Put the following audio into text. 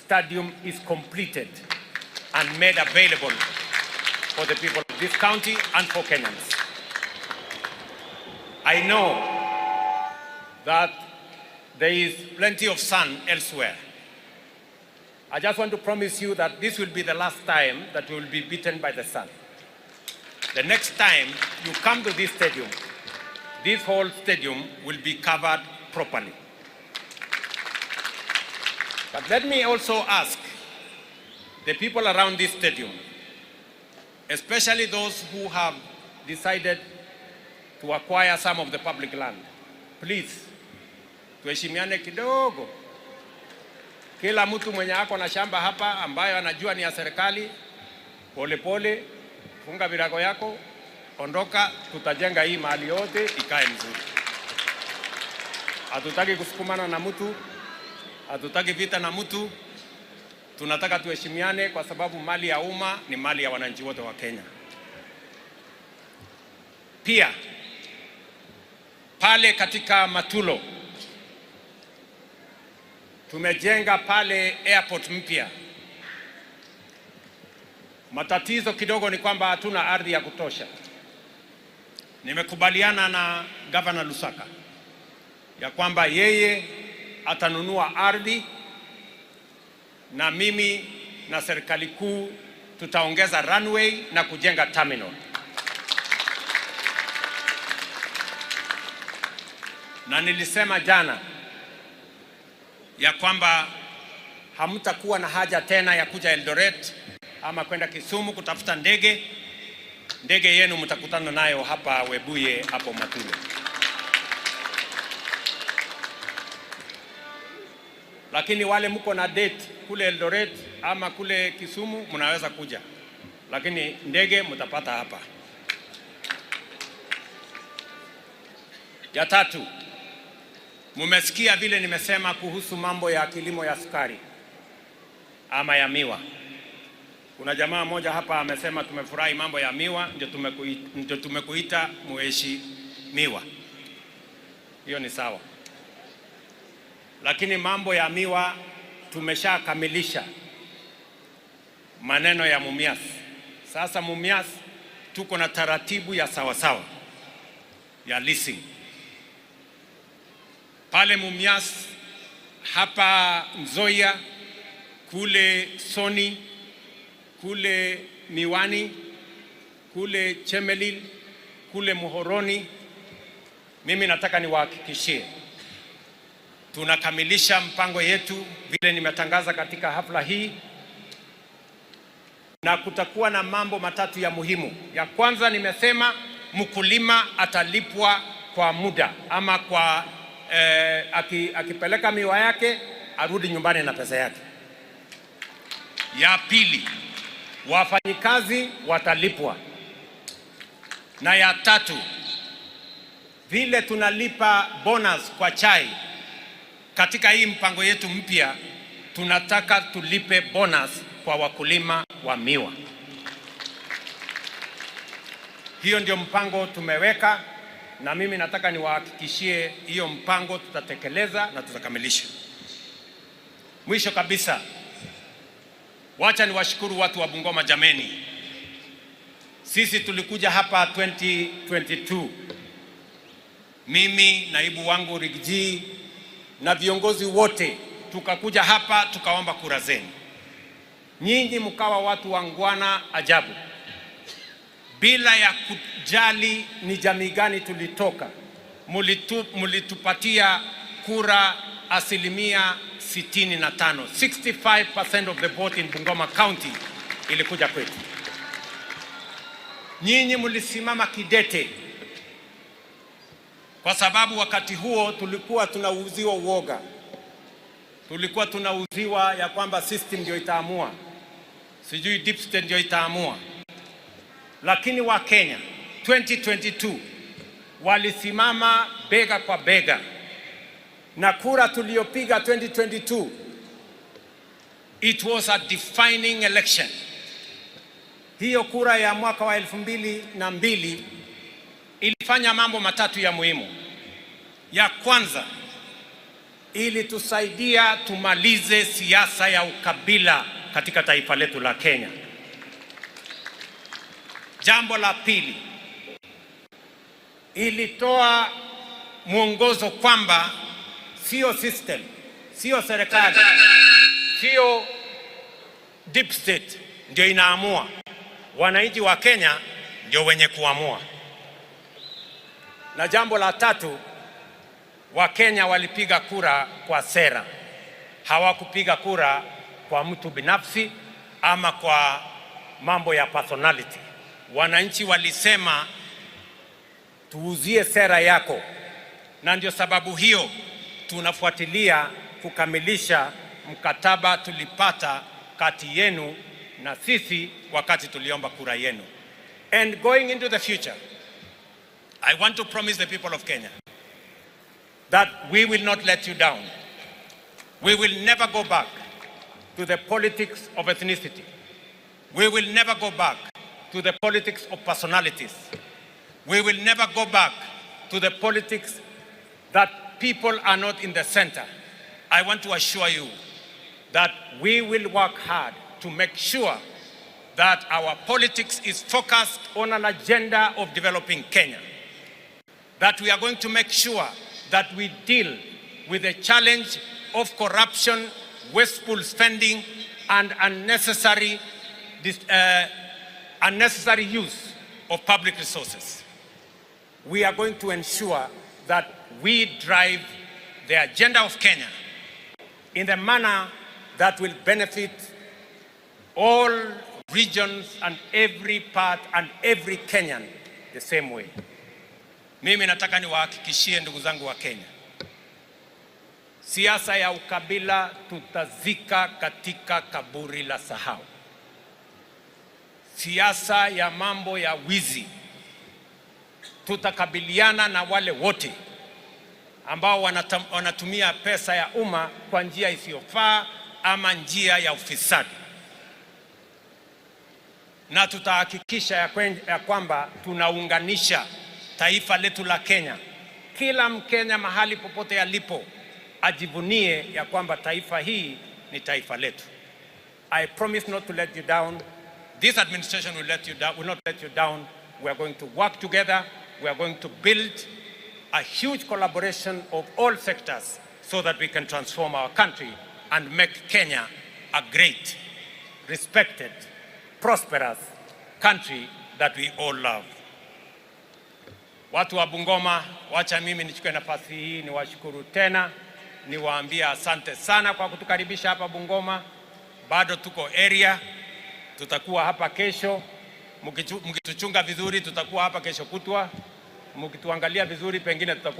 stadium is completed and made available for the people of this county and for Kenyans. I know that there is plenty of sun elsewhere. I just want to promise you that this will be the last time that you will be beaten by the sun. The next time you come to this stadium, this whole stadium will be covered properly. But let me also ask the people around this stadium, especially those who have decided to acquire some of the public land, please, tuheshimiane kidogo. Kila mtu mwenye ako na shamba hapa ambayo anajua ni ya serikali, polepole, funga virago yako, ondoka, tutajenga hii mahali yote ikae mzuri. Hatutaki kusukumana na mtu, hatutaki vita na mtu, tunataka tuheshimiane kwa sababu mali ya umma ni mali ya wananchi wote wa Kenya. Pia pale katika Matulo tumejenga pale airport mpya. Matatizo kidogo ni kwamba hatuna ardhi ya kutosha. Nimekubaliana na Gavana Lusaka ya kwamba yeye atanunua ardhi na mimi na serikali kuu tutaongeza runway na kujenga terminal. Na nilisema jana ya kwamba hamtakuwa na haja tena ya kuja Eldoret ama kwenda Kisumu kutafuta ndege. Ndege yenu mtakutana nayo hapa Webuye hapo Matulo. Lakini wale mko na date kule Eldoret ama kule Kisumu mnaweza kuja, lakini ndege mtapata hapa. Ya tatu, mumesikia vile nimesema kuhusu mambo ya kilimo ya sukari ama ya miwa. Kuna jamaa mmoja hapa amesema tumefurahi mambo ya miwa, ndio tumekuita mheshimiwa. Hiyo ni sawa, lakini mambo ya miwa tumeshakamilisha maneno ya Mumias. Sasa Mumias tuko na taratibu ya sawasawa ya leasing pale Mumias, hapa Nzoia, kule Soni, kule Miwani, kule Chemelil, kule Muhoroni. Mimi nataka niwahakikishie tunakamilisha mpango yetu vile nimetangaza katika hafla hii, na kutakuwa na mambo matatu ya muhimu. Ya kwanza nimesema mkulima atalipwa kwa muda ama kwa akipeleka miwa yake arudi nyumbani na pesa yake. Ya pili, wafanyikazi watalipwa, na ya tatu, vile tunalipa bonus kwa chai katika hii mpango yetu mpya, tunataka tulipe bonus kwa wakulima wa miwa. Hiyo ndio mpango tumeweka, na mimi nataka niwahakikishie hiyo mpango tutatekeleza na tutakamilisha. Mwisho kabisa, wacha niwashukuru watu wa Bungoma. Jameni, sisi tulikuja hapa 2022, mimi naibu wangu Rigji na viongozi wote tukakuja hapa tukaomba kura zenu. Nyinyi mkawa watu wangwana ajabu, bila ya kujali ni jamii gani tulitoka, mulitupatia kura 65%. 65% of the vote in Bungoma County ilikuja kwetu. Nyinyi mlisimama kidete, kwa sababu wakati huo tulikuwa tunauziwa uoga, tulikuwa tunauziwa ya kwamba system ndio itaamua, sijui deep state ndio itaamua. Lakini wa Kenya 2022 walisimama bega kwa bega, na kura tuliyopiga 2022, it was a defining election. Hiyo kura ya mwaka wa 2002 ilifanya mambo matatu ya muhimu. Ya kwanza, Ilitusaidia tumalize siasa ya ukabila katika taifa letu la Kenya. Jambo la pili, ilitoa mwongozo kwamba sio system, sio serikali, sio deep state ndio inaamua, wananchi wa Kenya ndio wenye kuamua. Na jambo la tatu, Wakenya walipiga kura kwa sera, hawakupiga kura kwa mtu binafsi ama kwa mambo ya personality. Wananchi walisema, "Tuuzie sera yako," na ndio sababu hiyo tunafuatilia kukamilisha mkataba tulipata kati yenu na sisi wakati tuliomba kura yenu. And going into the future, I want to promise the people of Kenya that we will not let you down. We will never go back to the politics of ethnicity. We will never go back to the politics of personalities. We will never go back to the politics that people are not in the center. I want to assure you that we will work hard to make sure that our politics is focused on an agenda of developing Kenya. That we are going to make sure that we deal with the challenge of corruption, wasteful spending, and unnecessary use of public resources. We are going to ensure that we drive the agenda of Kenya in the manner that will benefit all regions and every part and every Kenyan the same way. Mimi nataka niwahakikishie, ndugu zangu wa Kenya, siasa ya ukabila tutazika katika kaburi la sahau. Siasa ya mambo ya wizi, tutakabiliana na wale wote ambao wanatumia pesa ya umma kwa njia isiyofaa ama njia ya ufisadi, na tutahakikisha ya kwamba tunaunganisha taifa letu la Kenya. Kila Mkenya mahali popote alipo ajivunie ya kwamba taifa hii ni taifa letu. I promise not to let you down. This administration will let you down, will not let you down. We are going to work together. We are going to build a huge collaboration of all sectors so that we can transform our country and make Kenya a great, respected, prosperous country that we all love. Watu wa Bungoma, wacha mimi nichukue nafasi hii niwashukuru tena, niwaambie asante sana kwa kutukaribisha hapa Bungoma. Bado tuko area, tutakuwa hapa kesho. Mkituchunga vizuri, tutakuwa hapa kesho kutwa. Mkituangalia vizuri, pengine tutakuwa